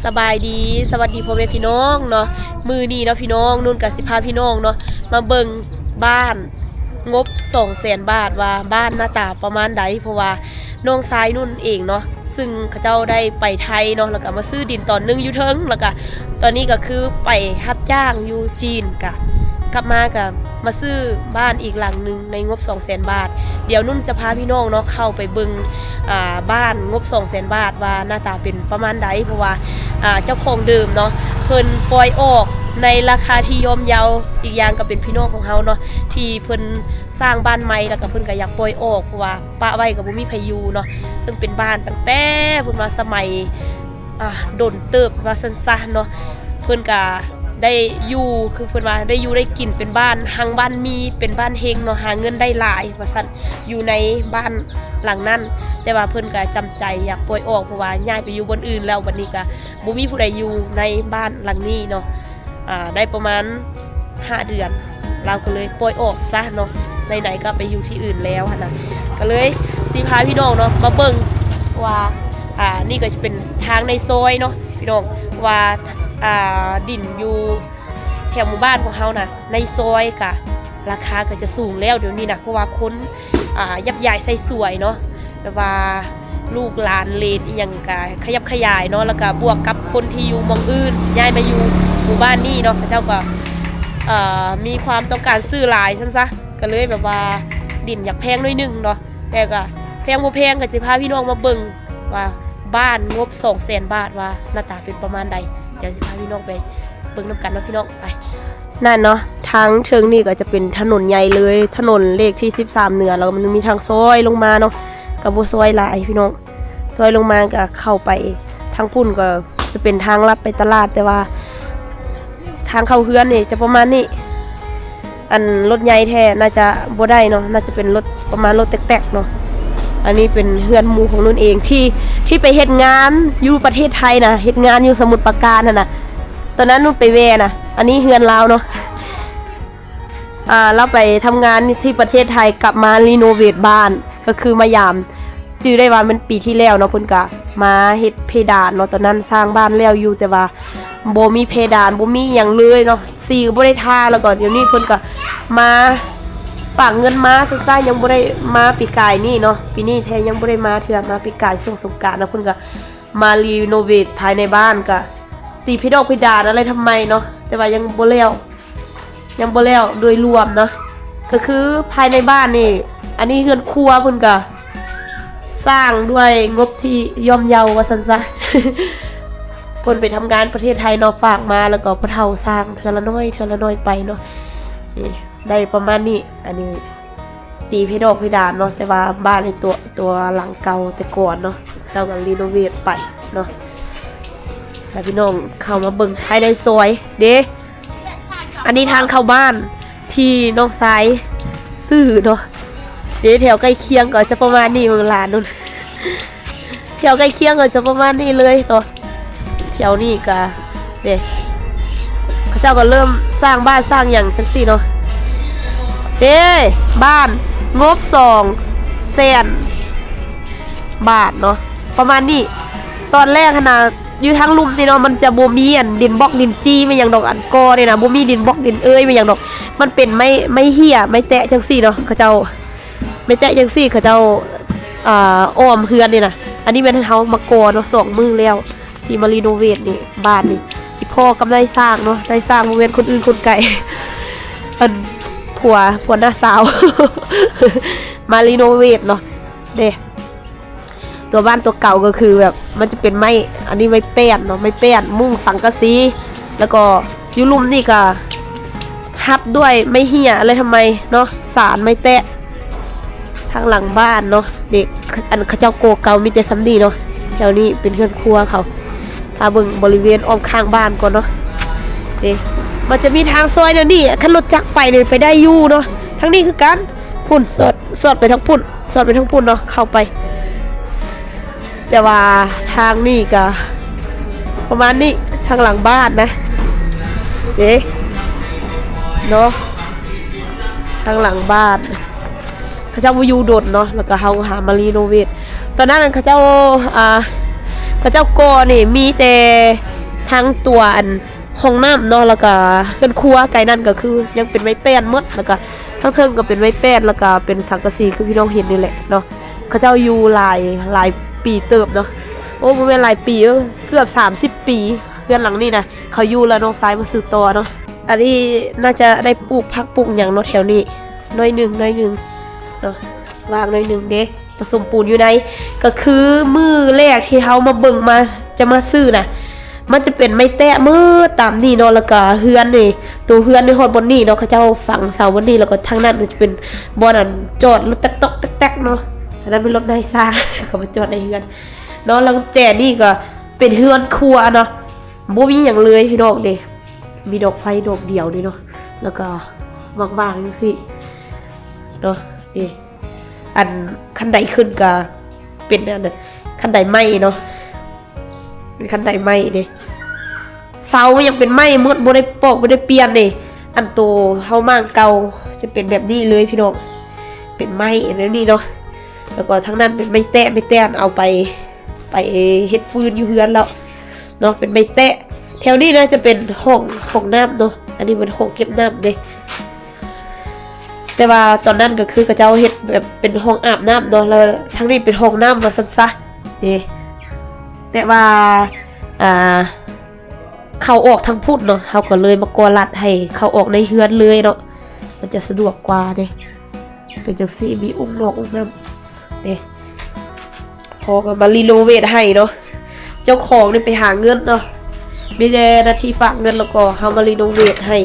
ສະບາຍດີ ສະຫວັດດີພໍ່ແມ່ພີ່ນ້ອງເນາະ. ມື້ນີ້ເນາະພີ່ນ້ອງ ນຸ່ນກະຊິພາພີ່ນ້ອງເນາະ ມາເບິ່ງບ້ານງົບສອງແສນບາດ ວ່າບ້ານໜ້າຕາປະມານໃດ ເພາະວ່ານ້ອງຊາຍນຸ່ນເອງເນາະ ຊຶ່ງເຂົາເຈົ້າໄດ້ໄປໄທເນາະ ແລ້ວກະມາຊື້ດິນຕອນໜຶ່ງຢູ່ເທິງ ແລ້ວກະຕອນນີ້ກະຄືໄປຮັບຈ້າງຢູ່ຈີນ ກະກັບມາກະມາຊື້ບ້ານອີກຫຼັງໜຶ່ງ ໃນງົບສອງແສນບາດ. ດຽວນຸ່ນຈະພາພີ່ນ້ອງເນາະ ເຂົ້າໄປເບິ່ງ ອ່າ ບ້ານງົບສອງແສນບາດ ວ່າໜ້າຕາເປັນປະມານໃດ ເພາະວ່າ ອ່າ ເຈົ້າຂອງເດີມເນາະ ເພິ່ນປ່ອຍອອກໃນລາຄາທີ່ຍ່ອມເຍົາ. ອີກຢ່າງກະເປັນພີ່ນ້ອງຂອງເຮົາເນາະ ທີ່ເພິ່ນສ້າງບ້ານໃໝ່ ແລ້ວກະເພິ່ນກະຢາກປ່ອຍອອກ ເພາະວ່າປະໄວ້ກະບໍ່ມີໃຜຢູ່ເນາະ ຊຶ່ງເປັນບ້ານຕັ້ງແຕ່ເພິ່ນວ່າສະໄໝ ອ່າ ດົນເຕີບວ່າຊັ້ນຊະເນາະ. ເພິ່ນກະໄດ້ຢູ່ ຄືເພິ່ນວ່າໄດ້ຢູ່ໄດ້ກິນ ເປັນບ້ານຮັ່ງບ້ານມີ ເປັນບ້ານເຮັງເນາະ ຫາເງິນໄດ້ຫຼາຍວ່າຊັ້ນ ຢູ່ໃນບ້ານຫຼັງນັ້ນ. ແຕ່ວ່າເພິ່ນກະຈຳໃຈຢາກປ່ອຍອອກ ເພາະວ່າຍ້າຍໄປຢູ່ບ່ອນອື່ນແລ້ວ ບັດນີ້ກະບໍ່ມີຜູ້ໃດຢູ່ໃນບ້ານຫຼັງນີ້ເນາະ. ອ່າ ໄດ້ປະມານຫ້າເດືອນ ລາວກະເລີຍປ່ອຍອອກຊະເນາະ ໄຫນໆກະໄປຢູ່ທີ່ອື່ນແລ້ວຫັ້ນນະ. ກະເລີຍຊິພາພີ່ນ້ອງເນາະ ມາເບິ່ງວ່າ ອ່າ ນີ້ກະຈະເປັນທາງໃນຊອຍເນາະພີ່ນ້ອງ ວ່າ ອ່າ ດິນຢູ່ແຖວໝູ່ບ້ານຂອງເຮົານະ ໃນຊອຍກະລາຄາກະຈະສູງແລ້ວດຽວນີ້ນະ ເພາະວ່າຄົນ ອ່າ ຍັບຍ້າຍໃສ່ສວຍເນາະ ແບບວ່າລູກຫຼານເລນອີ່ຫຍັງກະຂະຫຍັບຂະຫຍາຍເນາະ ແລ້ວກະບວກກັບຄົນທີ່ຢູ່ໝ່ອງອື່ນຍ້າຍມາຢູ່ໝູ່ບ້ານນີ້ເນາະ ເຂົາເຈົ້າກະ ເອີ ມີຄວາມຕ້ອງການຊື້ຫຼາຍຊັ້ນຊະ ກະເລີຍແບບວ່າດິນຢາກແພງໜ້ອຍໜຶ່ງເນາະ. ແຕ່ກະແພງບໍ່ແພງ ກະຊິພາພີ່ນ້ອງມາເບິ່ງວ່າບ້ານງົບສອງແສນບາດ ວ່າໜ້າຕາເປັນປະມານໃດ. ດຽວຊິພາພີ່ນ້ອງໄປເບິ່ງນຳກັນເນາະພີ່ນ້ອງ ໄປ. ນັ້ນເນາະ ທາງເທິງນີ້ກະຈະເປັນຖະໜົນໃຫຍ່ເລີຍ ຖະໜົນເລກທີສິບສາມເໜືອ ແລ້ວມັນມີທາງຊອຍລົງມາເນາະ ກະບໍ່ຊອຍຫຼາຍພີ່ນ້ອງ ຊອຍລົງມາກະເຂົ້າໄປທາງພຸ້ນ ກະຈະເປັນທາງລັດໄປຕະຫຼາດ ແຕ່ວ່າທາງເຂົ້າເຮືອນນີ້ຈະປະມານນີ້. ອັນລົດໃຫຍ່ແທ້ໜ້າຈະບໍ່ໄດ້ເນາະ ໜ້າຈະເປັນລົດ ປະມານລົດແຕັກໆເນາະ. ອັນນີ້ເປັນເຮືອນໝູ່ຂອງນຸ່ນເອງ ທີ່ ທີ່ໄປເຮັດງານຢູ່ປະເທດໄທນະ ເຮັດງານຢູ່ສະໝຸດປາການຫັ້ນນະ ຕອນນັ້ນນຸ່ນໄປແວ່ນະ. ອັນນີ້ເຮືອນລາວເນາະ ອ່າ ລາວໄປທຳງານທີ່ປະເທດໄທ ກັບມາຣີໂນເວດບ້ານ ກະຄືມາຢາມ ຈື່ໄດ້ວ່າແມ່ນປີທີ່ແລ້ວເນາະ ເພິ່ນກະມາເຮັດເພດານເນາະ ຕອນນັ້ນສ້າງບ້ານແລ້ວຢູ່ ແຕ່ວ່າບໍ່ມີເພດານ ບໍ່ມີຫຍັງເລີຍເນາະ ສີກະບໍ່ໄດ້ທາ ແລ້ວກະດຽວນີ້ເພິ່ນກະມາຝາກເງິນມາຊັ້ນຊະ ຍັງບໍ່ໄດ້ມາປີກາຍນີ້ເນາະ ປີນີ້ແທ້ຍັງບໍ່ໄດ້ມາເທື່ອ ມາປີກາຍຊ່ວງສົງການນະ ເພິ່ນກະມາຣີໂນເວດພາຍໃນບ້ານ ກະຕີເພດອກເພດານອະໄລທຳໄມເນາະ ແຕ່ວ່າຍັງບໍ່ແລ້ວ ຍັງບໍ່ແລ້ວໂດຍລວມເນາະ ກະຄືພາຍໃນບ້ານນີ້ ອັນນີ້ເຮືອນຄົວເພິ່ນກະສ້າງດ້ວຍງົບທີ່ຍ່ອມເຍົາວ່າຊັ້ນຊະ ເພິ່ນໄປທຳງານປະເທດໄທເນາະ ຝາກມາ ແລ້ວກະພໍ່ເຖົ້າສ້າງເທື່ອລະໜ້ອຍເທື່ອລະໜ້ອຍໄປເນາະ ນີ້ໄດ້ປະມານນີ້. ອັນນີ້ຕີເພດອກເພດານເນາະ ແຕ່ວ່າບ້ານນີ້ຕົວ ຕົວຫຼັງເກົ່າແຕ່ກ່ອນເນາະ ເຈົ້າກະຣີໂນເວດໄປເນາະ. ໃຫ້ພີ່ນ້ອງເຂົ້າມາເບິ່ງພາຍໃນຊອຍເດ້. ອັນນີ້ທາງເຂົ້າບ້ານທີ່ນ້ອງຊາຍຊື້ເນາະ ເດ້ ແຖວໃກ້ຄຽງກະຈະປະມານນີ້ ເບິ່ງຫຼານນຸ່ນ ແຖວໃກ້ຄຽງກະຈະປະມານນີ້ເລີຍເນາະ ແຖວນີ້ກະ ເດ້ ເຂົາເຈົ້າກະເລີ່ມສ້າງບ້ານສ້າງຫຍັງຈັ່ງຊີ້ເນາະ ເດ້ ບ້ານງົບສອງແສນບາດເນາະ ປະມານນີ້. ຕອນແລກຫັ້ນນະ ຢູ່ທາງລຸ່ມນີ້ເນາະ ມັນຈະບໍ່ມີອັນດິນບລັອກດິນຈີ່ແມ່ນຫຍັງດອກ ອັນກໍ່ນີ້ນະ ບໍ່ມີດິນບລັອກດິນເອີຍແມ່ນຫຍັງດອກ ມັນເປັນໄມ້ ໄມ້ເຫ້ຍ ໄມ້ແຕະຈັ່ງຊີ້ເນາະ ເຂົາເຈົ້າ ໄມ້ແຕະຈັ່ງຊີ້ ເຂົາເຈົ້າ ອ່າ ອ້ອມເຮືອນນີ້ນະ. ອັນນີ້ແມ່ນເຮົາມາກໍ່ເນາະ ສອງມື້ແລ້ວທີ່ມາຣີໂນເວດນີ້ ບ້ານນີ້ ອີພໍ່ກັບນາຍຊ່າງເນາະ ນາຍຊ່າງບໍ່ແມ່ນຄົນອື່ນຄົນໄກ ອັນ ຜົວ ຜົວນ້າສາວ ມາຣີໂນເວດເນາະ ເດ້. ຕົວບ້ານຕົວເກົ່າກະຄືແບບ ມັນຈະເປັນໄມ້ ອັນນີ້ໄມ້ແປ້ນເນາະ ໄມ້ແປ້ນ ມຸ້ງສັງກະສີ ແລ້ວກະຢູ່ລຸ່ມນີ້ກະຮັບດ້ວຍໄມ້ເຫ້ຍອະໄລທຳໄມເນາະ ສານໄມ້ແຕະ ທາງຫຼັງບ້ານເນາະ ເດ້ ອັນເຂົາເຈົ້າກໍ່ເກົ່າມີແຕ່ສ່ຳນີ້ເນາະ. ແຖວນີ້ເປັນເຮືອນຄົວເຂົາ ພາເບິ່ງບໍລິເວນອ້ອມຂ້າງບ້ານກ່ອນເນາະ ເດ້ ມັນຈະມີທາງຊອຍແນວນີ້ ຄັນລົດຈັກໄປນີ້ໄປໄດ້ຢູ່ເນາະ. ທາງນີ້ຄືກັນ ພຸ້ນ ສອດ ສອດໄປທາງພຸ້ນ ສອດໄປທາງພຸ້ນເນາະ ເຂົ້າໄປ ແຕ່ວ່າທາງນີ້ກະປະມານນີ້ ທາງຫຼັງບ້ານນະ ເດ້ ເນາະ ທາງຫຼັງບ້ານ ເຂົາເຈົ້າບໍ່ຢູ່ດົນເນາະ ແລ້ວກະເຮົາຫາມາຣີໂນເວດ. ຕອນນັ້ນເຂົາເຈົ້າ ອ່າ ເຂົາເຈົ້າກໍ່ນີ້ມີແຕ່ທັງຕົວອັນຫ້ອງນ້ຳເນາະ ແລ້ວກະເຮືອນຄົວ ໄກນັ້ນກໍຄືຍັງເປັນໄມ້ແປ້ນໝົດ ແລ້ວກະທາງເທິງກໍເປັນໄມ້ແປ້ນ ແລ້ວກະເປັນສັງກະສີຄືພີ່ນ້ອງເຫັນນີ້ແຫຼະເນາະ. ເຂົາເຈົ້າຢູ່ຫຼາຍ ຫຼາຍປີເຕີບເນາະ. ໂອ້ ບໍ່ແມ່ນຫຼາຍປີເອີ ເກືອບສາມສິບປີ ເຮືອນຫຼັງນີ້ນະ ເຂົາຢູ່ແລ້ວນ້ອງຊາຍມາຊື້ຕໍ່ເນາະ. ອັນນີ້ໜ້າຈະໄດ້ປູກຜັກປູກຫຍັງເນາະແຖວນີ້ ໜ້ອຍໜຶ່ງ ໜ້ອຍໜຶ່ງເນາະ ວ່າງໜ້ອຍໜຶ່ງເດ້ ປະສົມປູນຢູ່ໃນ. ກໍຄືມື້ແລກທີ່ເຮົາມາເບິ່ງ ມາ ຈະມາຊື້ນະ ມັນຈະເປັນໄມ້ແຕະໝົດຕາມນີ້ເນາະ. ແລ້ວກໍເຮືອນນີ້ ໂຕເຮືອນນີ້ຮອດບ່ອນນີ້ເນາະ ເຂົາເຈົ້າຝັງເສົາບ່ອນນີ້ ແລ້ວກໍທາງນັ້ນກໍຈະເປັນບ່ອນອັນຈອດລົດແຕັກຕອກແຕັກເນາະ. ອັນນັ້ນເປັນລົດນາຍຊ່າງ ເຂົາມາຈອດໃນເຮືອນເນາະ. ແລ້ວແຈນີ້ກໍເປັນເຮືອນຄົວເນາະ ບໍ່ມີຫຍັງເລີຍພີ່ນ້ອງເດ້ ມີດອກໄຟດອກດຽວນີ້ເນາະ ແລ້ວກໍວ່າງໆຈັ່ງຊີ້ເນາະ. ນີ້ ອັນຄັນໄດຂຶ້ນກະເປັນອັນນັ້ນ ຄັນໄດໄມ້ເນາະ ເປັນຄັນໄດໄມ້ເດ້. ເສົາຍັງເປັນໄມ້ໝົດ ບໍ່ໄດ້ປອກ ບໍ່ໄດ້ປ່ຽນເດ້. ອັນໂຕເຮົາມ້າງເກົ່າຈະເປັນແບບນີ້ເລີຍພີ່ນ້ອງ ເປັນໄມ້ແນວນີ້ເນາະ. ແລ້ວກໍທາງນັ້ນເປັນໄມ້ແຕະ ໄມ້ແຕະເອົາໄປ ໄປເຮັດຟືນຢູ່ເຮືອນແລ້ວເນາະ ເປັນໄມ້ແຕະ. ແຖວນີ້ໜ້າຈະເປັນຫ້ອງ ຫ້ອງນ້ຳເນາະ ອັນນີ້ເປັນຫ້ອງເກັບນ້ຳເດ້. ແຕ່ວ່າຕອນນັ້ນກໍຄືເຂົາເຈົ້າເຮັດແບບເປັນຫ້ອງອາບນ້ຳເນາະ ແລ້ວທາງນີ້ເປັນຫ້ອງນ້ຳວ່າຊັ້ນຊະເດ້. ແຕ່ວ່າ ອ່າ ເຂົ້າອອກທາງພຸ້ນເນາະ ເຮົາກໍເລີຍມາກໍ່ລັດໃຫ້ເຂົ້າອອກໃນເຮືອນເລີຍເນາະ ມັນຈະສະດວກກວ່າເດ້. ເປັນຈັ່ງຊີ້ ມີອຸ້ງນອກອຸ້ງນ້ຳເດ້. ພໍ່ກໍມາຣີໂນເວດໃຫ້ເນາະ ເຈົ້າຂອງນີ້ໄປຫາເງິນເນາະ ມີແຕ່ໜ້າທີ່ຝາກເງິນ ແລ້ວກໍເຮົາມາຣີໂນເວດໃຫ້.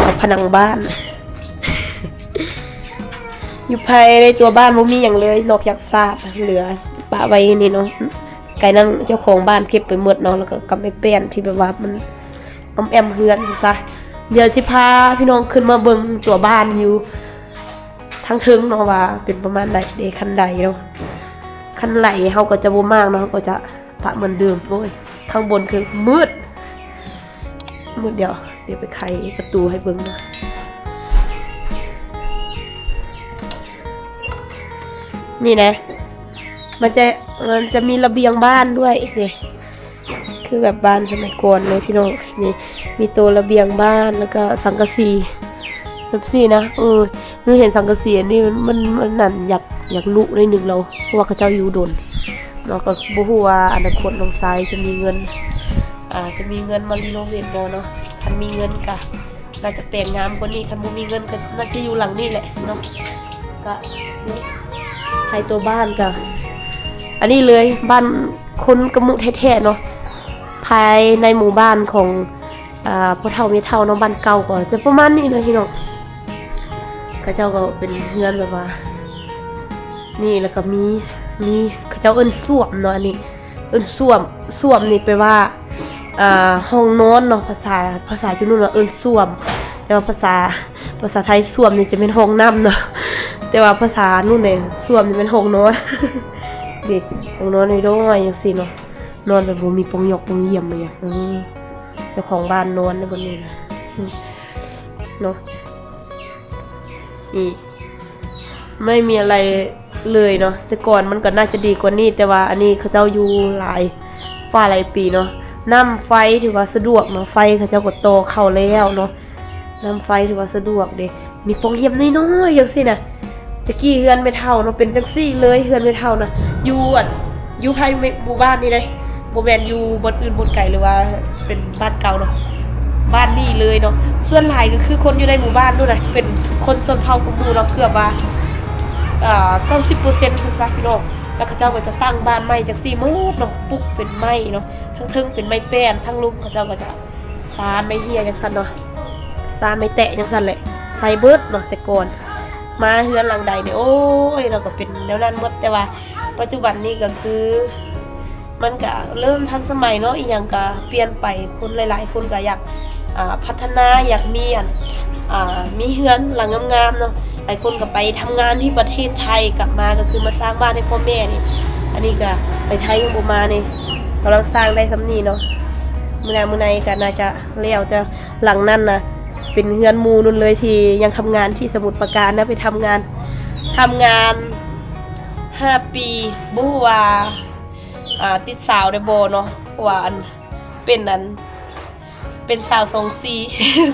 ເອົາຜະໜັງບ້ານ ຢູ່ພາຍໃນຕົວບ້ານບໍ່ມີຫຍັງເລີຍ ນອກຈາກສາດເຫຼືອປະໄວ້ນີ້ເນາະ. ໄກນັ້ນເຈົ້າຂອງບ້ານເກັບໄປໝົດເນາະ ແລ້ວກໍກັບໄມ້ແປ້ນທີ່ແບບວ່າມັນອ້ອມແອ້ມເຮືອນຊະ. ດຽວຊິພາພີ່ນ້ອງຂຶ້ນມາເບິ່ງຕົວບ້ານຢູ່ທາງເທິງເນາະ ວ່າເປັນປະມານໃດເດ້. ຄັນໄດເນາະ ຄັນໄດເຮົາກໍຈະບໍ່ມ້າງເນາະ ເຮົາກໍຈະ ປະເໝືອນເດີມ. ໂອ້ຍ ຂ້າງບົນຄືມືດ ມືດ. ດຽວ ດຽວໄປໄຂປະຕູໃຫ້ເບິ່ງເນາະ. ນີ້ນະ ມັນຈະ ມັນຈະມີລະບຽງບ້ານດ້ວຍເດ້ ຄືແບບບ້ານສະໄໝກ່ອນເລີຍພີ່ນ້ອງ. ນີ້ ມີໂຕລະບຽງບ້ານ ແລ້ວກໍສັງກະສີແບບຊີ້ນະ. ເອີ ໜູເຫັນສັງກະສີອັນນີ້ ມັນ ມັນ ມັນນັ້ນ ຢາກ ຢາກລຸໜ້ອຍໜຶ່ງແລ້ວ ເພາະວ່າເຂົາເຈົ້າຢູ່ດົນເນາະ. ກໍບໍ່ຮູ້ວ່າອະນາຄົດນ້ອງຊາຍຈະມີເງິນ ອາ ຈະມີເງິນມາຣີໂນເວດບໍ່ເນາະ. ຄັນມີເງິນກະໜ້າຈະແປງງາມກວ່ານີ້ ຄັນບໍ່ມີເງິນກະໜ້າຈະຢູ່ຫຼັງນີ້ແຫຼະເນາະ. ກະໃຫ້ຕົວບ້ານກະ ອັນນີ້ເລີຍ ບ້ານຄົນກະມຸແທ້ໆເນາະ ພາຍໃນໝູ່ບ້ານຂອງ ອ່າ ພໍ່ເຖົ້າແມ່ເຖົ້າເນາະ. ບ້ານເກົ່າກໍຈະປະມານນີ້ເລີຍພີ່ນ້ອງ. ເຂົາເຈົ້າກໍເປັນເຮືອນແບບວ່ານີ້ ແລ້ວກໍມີ ມີ ເຂົາເຈົ້າເອີ້ນສ້ວມເນາະ ອັນນີ້ເອີ້ນສ້ວມ. ສ້ວມນີ້ແປວ່າ ອ່າ ຫ້ອງນອນເນາະ ພາສາ ພາສາຢູ່ນຸ້ນວ່າເອີ້ນສ້ວມ ແຕ່ວ່າພາສາ ພາສາໄທ ສ້ວມນີ້ຈະແມ່ນຫ້ອງນ້ຳເນາະ ແຕ່ວ່າພາສານຸ້ນນີ້ ສ້ວມນີ້ແມ່ນຫ້ອງນອນເດ້. ຫ້ອງນອນນ້ອຍໆຈັ່ງຊີ້ເນາະ ນອນແບບບໍ່ມີປ່ອງຢອກປ່ອງຢ້ຽມອີ່ຫຍັງ. ເອີ ເຈົ້າຂອງບ້ານນອນໃນບ່ອນນີ້ນະ ເນາະ. ນີ້ ໄມ່ມີອະໄລເລີຍເນາະ. ແຕ່ກ່ອນມັນກໍໜ້າຈະດີກວ່ານີ້ ແຕ່ວ່າອັນນີ້ເຂົາເຈົ້າຢູ່ຫຼາຍຟ້າຫຼາຍປີເນາະ. ນ້ຳໄຟຖືວ່າສະດວກເນາະ ໄຟເຂົາເຈົ້າກໍຕໍ່ເຂົ້າແລ້ວເນາະ. ນ້ຳໄຟຖືວ່າສະດວກເດ້ ມີປ່ອງຢ້ຽມນ້ອຍໆຈັ່ງຊີ້ນະ. ແຕ່ກີ້ເຮືອນແມ່ເຖົ້າເນາະ ເປັນຈັ່ງຊີ້ເລີຍ ເຮືອນແມ່ເຖົ້ານະ ຢູ່ອັນ ຢູ່ພາຍໃນໝູ່ບ້ານນີ້ເດ້ ບໍ່ແມ່ນຢູ່ບ່ອນອື່ນບ່ອນໄກ ຫຼືວ່າເປັນບ້ານເກົ່າເນາະ ບ້ານນີ້ເລີຍເນາະ. ສ່ວນຫຼາຍກໍຄືຄົນຢູ່ໃນໝູ່ບ້ານນັ້ນນະ ຈະເປັນຄົນຊົນເຜົ່າກະໝູເນາະ ເກືອບວ່າ ເອີ ເກົ້າສິບເປີເຊັນຊັ້ນຊະພີ່ນ້ອງ. ແລ້ວເຂົາເຈົ້າກໍຈະຕັ້ງບ້ານໃໝ່ຈັ່ງຊີ້ໝົດເນາະ ປຸກເປັນໄມ້ເນາະ ທັງເທິງເປັນໄມ້ແປ້ນ ທັງລຸ່ມເຂົາເຈົ້າກໍຈະ ຊານໄມ້ເຮຍຈັ່ງຊັ້ນເນາະ ຊານໄມ້ແຕະຈັ່ງຊັ້ນແຫຼະ ໃສ່ເບິດເນາະ. ແຕ່ກ່ອນມາເຮືອນຫຼັງໃດນີ້ ໂອ້ຍ ເນາະ ກໍເປັນແນວນັ້ນໝົດ. ແຕ່ວ່າປັດຈຸບັນນີ້ກໍຄື ມັນກໍເລີ່ມທັນສະໄໝເນາະ ອີ່ຫຍັງກໍປ່ຽນໄປ ຄົນຫຼາຍໆຄົນກໍຢາກ ອ່າ ພັດທະນາ ຢາກມີອັນ ອ່າ ມີເຮືອນຫຼັງງາມໆເນາະ. ຫຼາຍຄົນກໍໄປທຳງານທີ່ປະເທດໄທ ກັບມາກໍຄືມາສ້າງບ້ານໃຫ້ພໍ່ແມ່ນີ້. ອັນນີ້ກໍໄປໄທຍັງບໍ່ມານີ້ ກຳລັງສ້າງໄດ້ສ່ຳນີ້ເນາະ. ມື້ໜ້າມື້ໃນກໍໜ້າຈະແລ້ວ ແຕ່ຫຼັງນັ້ນນະ ເປັນເຮືອນໝູ່ນຸ່ນເລີຍ ທີ່ຍັງທຳງານທີ່ສະໝຸດປາການນະ ໄປທຳງານ ທຳງານຫ້າປີ ບໍ່ຮູ້ວ່າ ອ່າ ຕິດສາວໄດ້ບໍ່ເນາະ ເພາະວ່າອັນ ເປັນອັນ ເປັນສາວສອງສີ່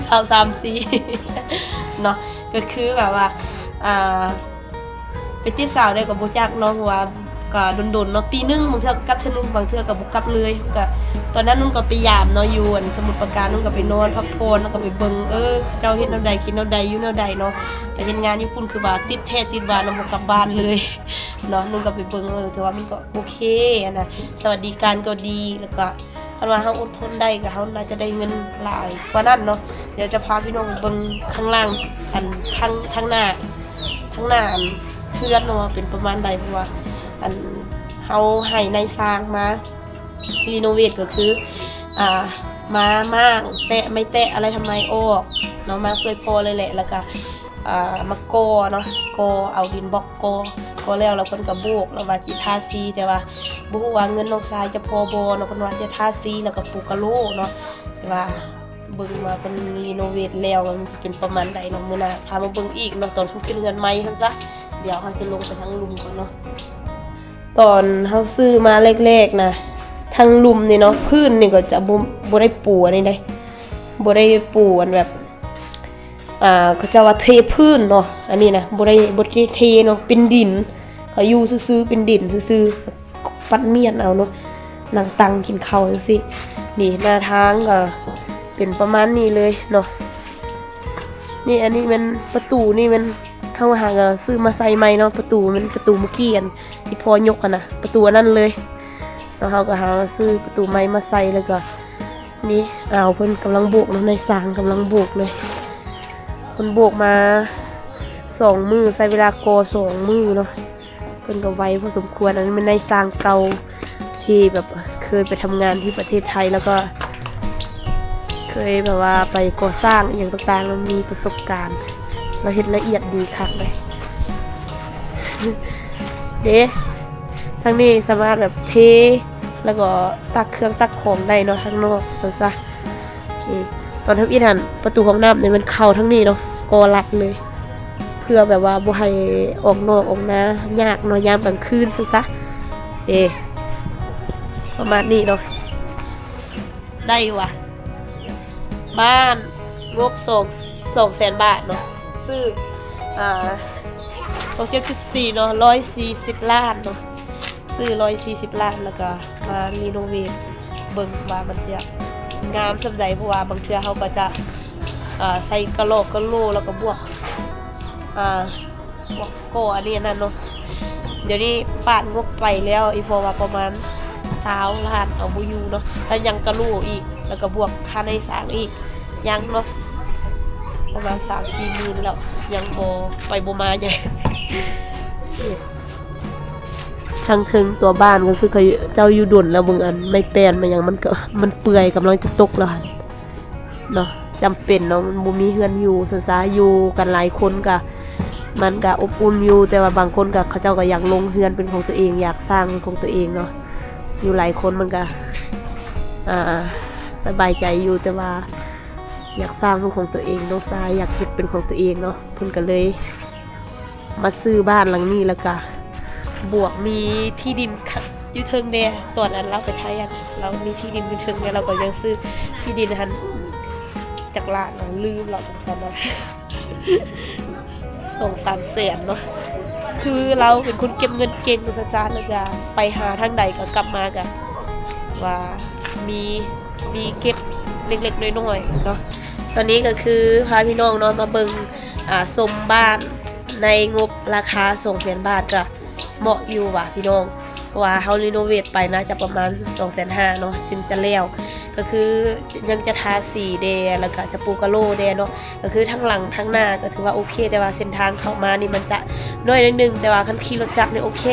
ສາວສາມສີ່ເນາະ ກໍຄືແບບວ່າ ອ່າ ໄປຕິດສາວໄດ້ກໍບໍ່ຈັກເນາະ ເພາະວ່າກໍດົນໆເນາະ ປີໜຶ່ງ ບາງເທື່ອກໍກັບເທື່ອໜຶ່ງ ບາງເທື່ອກໍບໍ່ກັບເລີຍ ກໍຕອນນັ້ນນຸ່ນກໍໄປຢາມເນາະ ຢູ່ອັນສະໝຸດປາການ ນຸ່ນກໍໄປນອນພັກຜ່ອນ ແລ້ວກໍໄປເບິ່ງ ເອີ ເຂົາເຈົ້າເຮັດແນວໃດ ກິນແນວໃດ ຢູ່ແນວໃດເນາະ ໄປເຮັດງານຢູ່ພຸ້ນ ຄືວ່າຕິດແທ້ຕິດວ່າເນາະ ບໍ່ກັບບ້ານເລີຍເນາະ ນຸ່ນກໍໄປເບິ່ງ ເອີ ແຕ່ວ່າມັນກໍໂອເຄຫັ້ນນະ ສະຫວັດດີການກໍດີ ແລ້ວກໍ ຄັນວ່າເຮົາອົດທົນໄດ້ກໍເຮົາໜ້າຈະໄດ້ເງິນຫຼາຍກວ່ານັ້ນເນາະ. ດຽວຈະພາພີ່ນ້ອງເບິ່ງຂ້າງລ່າງ ອັນທາງ ທາງໜ້າ ທາງໜ້າອັນເຮືອນເນາະ ວ່າເປັນປະມານໃດ ເພາະວ່າອັນເຮົາໃຫ້ນາຍຊ່າງມາຣີໂນເວດ ກໍຄື ອ່າ ມາມ້າງແຕະໄມ້ແຕະອະໄລທຳໄມອອກເນາະ ມາຊ່ວຍພໍ່ເລີຍແຫຼະ ແລ້ວກໍ ອ່າ ມາກໍ່ເນາະ ກໍ່ເອົາດິນບລັອກກໍ່ ກໍ່ແລ້ວ ແລ້ວເພິ່ນກໍໂບກ ແລ້ວວ່າຊິທາສີ ແຕ່ວ່າບໍ່ຮູ້ວ່າເງິນນ້ອງຊາຍຈະພໍບໍ່ເນາະ ເພິ່ນວ່າຈະທາສີ ແລ້ວກໍປູກະໂລເນາະ ແຕ່ວ່າເບິ່ງວ່າເພິ່ນຣີໂນເວດແລ້ວມັນຈະເປັນປະມານໃດເນາະ ມື້ໜ້າພາມາເບິ່ງອີກເນາະ ຕອນເພິ່ນຂຶ້ນເຮືອນໃໝ່ຊັ້ນຊະ ດຽວເຮົາຈະລົງໄປທາງລຸ່ມກ່ອນເນາະ. ຕອນເຮົາຊື້ມາແລກໆນະ ທາງລຸ່ມນີ້ເນາະ ພື້ນນີ້ກໍຈະບໍ່ ບໍ່ໄດ້ປູອັນນີ້ເດ້ ບໍ່ໄດ້ປູອັນແບບ ອ່າ ເຂົາເຈົ້າວ່າເທພື້ນເນາະ ອັນນີ້ນະ ບໍ່ໄດ້ ບໍ່ໄດ້ເທເນາະ ເປັນດິນ ເຂົາຢູ່ຊື່ໆ ເປັນດິນຊື່ໆ ປັດມ້ຽນເອົາເນາະ ນັ່ງຕັ່ງກິນເຂົ້າຈັ່ງຊີ້ ນີ້ໜ້າທາງກໍເປັນປະມານນີ້ເລີຍເນາະ. ນີ້ ອັນນີ້ແມ່ນປະຕູ ນີ້ແມ່ນເຮົາຫາກໍຊື້ມາໃສ່ໃໝ່ເນາະ ປະຕູແມ່ນປະຕູມື້ກີ້ ອັນທີ່ພໍ່ຍົກຫັ້ນນະ ປະຕູອັນນັ້ນເລີຍເນາະ ເຮົາກໍຫາຊື້ປະຕູໃໝ່ມາໃສ່ ແລ້ວກໍ ນີ້ ອ້າວ ເພິ່ນກຳລັງໂບກເນາະ ນາຍຊ່າງກຳລັງໂບກເລີຍ ເພິ່ນໂບກມາສອງມື້ ໃຊ້ເວລາກໍ່ສອງມື້ເນາະ ເພິ່ນກໍໄວພໍສົມຄວນ ອັນນີ້ແມ່ນນາຍຊ່າງເກົ່າ ທີ່ແບບເຄີຍໄປທຳງານທີ່ປະເທດໄທ ແລ້ວກໍເຄີຍແບບວ່າໄປກໍ່ສ້າງອີ່ຫຍັງຕ່າງໆ ແລ້ວມີປະສົບການ ລາວເຮັດລະອຽດດີຄັກເລີຍ ເດ້ ທາງນີ້ສາມາດແບບເທ ແລ້ວກໍຕັກເຄື່ອງຕັກຂອງໄດ້ເນາະ ທາງນອກຊັ້ນຊະ ອືມ ຕອນທຳອິດຫັ້ນ ປະຕູຫ້ອງນ້ຳນີ້ແມ່ນເຂົ້າທາງນີ້ເນາະ ກໍລັດເລີຍ ເພື່ອແບບວ່າບໍ່ໃຫ້ອອກນອກອອກນາຍາກເນາະ ຍາມກາງຄືນຊັ້ນຊະ ເດ້ ປະມານນີ້ເນາະ ໄດ້ຢູ່ຫວາ ບ້ານງົບສອງ ສອງແສນບາດເນາະ ຊື້ ອ່າ ສອງເຈັດສິບສີ່ເນາະ ຮ້ອຍສີ່ສິບລ້ານເນາະ ຊື້ຮ້ອຍສີ່ສິບລ້ານ ແລ້ວກໍມາຣີໂນເວດເບິ່ງວ່າມັນຈະງາມສ່ຳໃດ ເພາະວ່າບາງເທື່ອເຮົາກໍຈະ ເອີ ໃສ່ກະຫຼອກກະໂຫຼ ແລ້ວກໍບວກ ອ່າ ບວກກໍ່ອັນນີ້ອັນນັ້ນເນາະ ດຽວນີ້ປາດງົບໄປແລ້ວ ອີ່ພໍ່ວ່າປະມານຊາວລ້ານເອົາບໍ່ຢູ່ເນາະ ແລ້ວຍັງກະໂຫຼອີກ ແລ້ວກໍບວກຄ່ານາຍຊ່າງອີກ ຍັງເນາະ ປະມານສາມສີ່ໝື່ນແລ້ວ ຍັງບໍ່ໄປບໍ່ມາຫຍັງ. ທາງເທິງຕົວບ້ານກໍຄືເຂົາເຈົ້າຢູ່ດົນແລ້ວ ເບິ່ງອັນໄມ້ແປ້ນໄມ້ຫຍັງ ມັນກໍ ມັນເປື່ອຍ ກຳລັງຈະຕົກແລ້ວຫັ້ນເນາະ ຈຳເປັນເນາະ ມັນບໍ່ມີເຮືອນຢູ່ຊັ້ນຊະ ຢູ່ກັນຫຼາຍຄົນກໍ ມັນກໍອົບອຸ່ນຢູ່ ແຕ່ວ່າບາງຄົນກໍ ເຂົາເຈົ້າກໍຢາກລົງເຮືອນເປັນຂອງຕົວເອງ ຢາກສ້າງເປັນຂອງຕົວເອງເນາະ ຢູ່ຫຼາຍຄົນມັນກໍ ອ່າ ສະບາຍໃຈຢູ່ ແຕ່ວ່າ ຢາກສ້າງເປັນຂອງຕົວເອງ ນ້ອງຊາຍຢາກເຮັດເປັນຂອງຕົວເອງເນາະ ເພິ່ນກໍເລີຍມາຊື້ບ້ານຫຼັງນີ້ ແລ້ວກະບວກມີທີ່ດິນ ຢູ່ເທິງແດ່ ຕອນອັນລາວໄປໄທຫັ້ນ ລາວມີທີ່ດິນຢູ່ເທິງແດ່ ລາວກໍຍັງຊື້ທີ່ດິນຫັ້ນ ຈັກລ້ານວະ ລືມແລ້ວຕອນນັ້ນ ສອງສາມແສນເນາະ ຄືລາວເປັນຄົນເກັບເງິນເກັ່ງວ່າຊັ້ນຊະ ແລ້ວກະໄປຫາທາງໃດກໍກັບມາກະວ່າມີ ມີເກັບເລັກໆນ້ອຍໆເນາະ. ຕອນນີ້ກໍຄືພາພີ່ນ້ອງເນາະ ມາເບິ່ງ ອ່າ ຊົມບ້ານໃນງົບລາຄາສອງແສນບາດ ກະເໝາະຢູ່ຫວາພີ່ນ້ອງ ເພາະວ່າເຮົາຣີໂນເວດໄປໜ້າຈະປະມານສອງແສນຫ້າເນາະ ຈຶ່ງຈະແລ້ວ ກໍຄືຍັງຈະທາສີແດ່ ແລ້ວກະຈະປູກະໂຫຼແດ່ເນາະ. ກໍຄືທາງຫຼັງທາງໜ້າກໍຖືວ່າໂອເຄ ແຕ່ວ່າເສັ້ນທາງເຂົ້າມານີ້ມັນຈະນ້ອຍໜ້ອຍໜຶ່ງ ແຕ່ວ່າຄັນຂີ່ລົດຈັກນີ້ໂອເຄ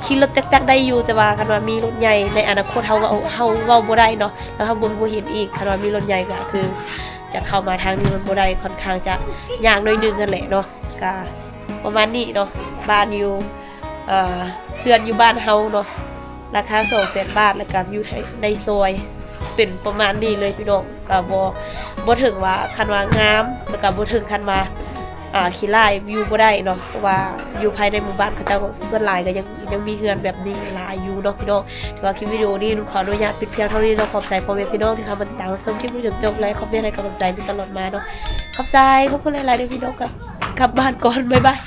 ຂີ່ລົດຈັກໆໄດ້ຢູ່ ແຕ່ວ່າຄັນວ່າມີລົດໃຫຍ່ໃນອະນາຄົດ ເຮົາເວົ້າ ເຮົາເວົ້າບໍ່ໄດ້ເນາະ ແລ້ວເຮົາບໍ່ ບໍ່ເຫັນອີກ ຄັນວ່າມີລົດໃຫຍ່ກໍຄືຈະເຂົ້າມາທາງນີ້ມັນບໍ່ໄດ້ ຄ່ອນຂ້າງຈະຍາກໜ້ອຍໜຶ່ງຫັ້ນແຫຼະເນາະ. ກະປະມານນີ້ເນາະ ບ້ານຢູ່ ເອີ ເຮືອນຢູ່ບ້ານເຮົາເນາະ ລາຄາສອງແສນບາດ ແລ້ວກະຢູ່ໃນ ໃນຊອຍ ເປັນປະມານນີ້ເລີຍພີ່ນ້ອງ. ກໍບໍ່ ບໍ່ເຖິງວ່າຄັນວ່າງາມ ແລ້ວກໍບໍ່ເຖິງຄັນວ່າ ອ່າ ຂີ້ຮ້າຍ ຢູ່ບໍ່ໄດ້ເນາະ ເພາະວ່າຢູ່ພາຍໃນໝູ່ບ້ານເຂົາເຈົ້າກໍສ່ວນຫຼາຍກໍຍັງ ຍັງມີເຮືອນແບບນີ້ຫຼາຍຢູ່ເນາະພີ່ນ້ອງ. ຖືວ່າຄລິບວິດີໂອນີ້ໜູຂໍອະນຸຍາດປິດພຽງເທົ່ານີ້ເນາະ. ຂອບໃຈພໍ່ແມ່ພີ່ນ້ອງທີ່ເຂົ້າມາຕິດຕາມຮັບຊົມຄລິບຈົນຈົບ ແລະ ຄອມເມັນໃຫ້ກຳລັງໃຈມາຕະຫຼອດມາເນາະ. ຂອບໃຈ ຂອບຄຸນຫຼາຍໆເດີພີ່ນ້ອງ. ກັບ ກັບບ້ານກ່ອນ ບາຍບາຍ.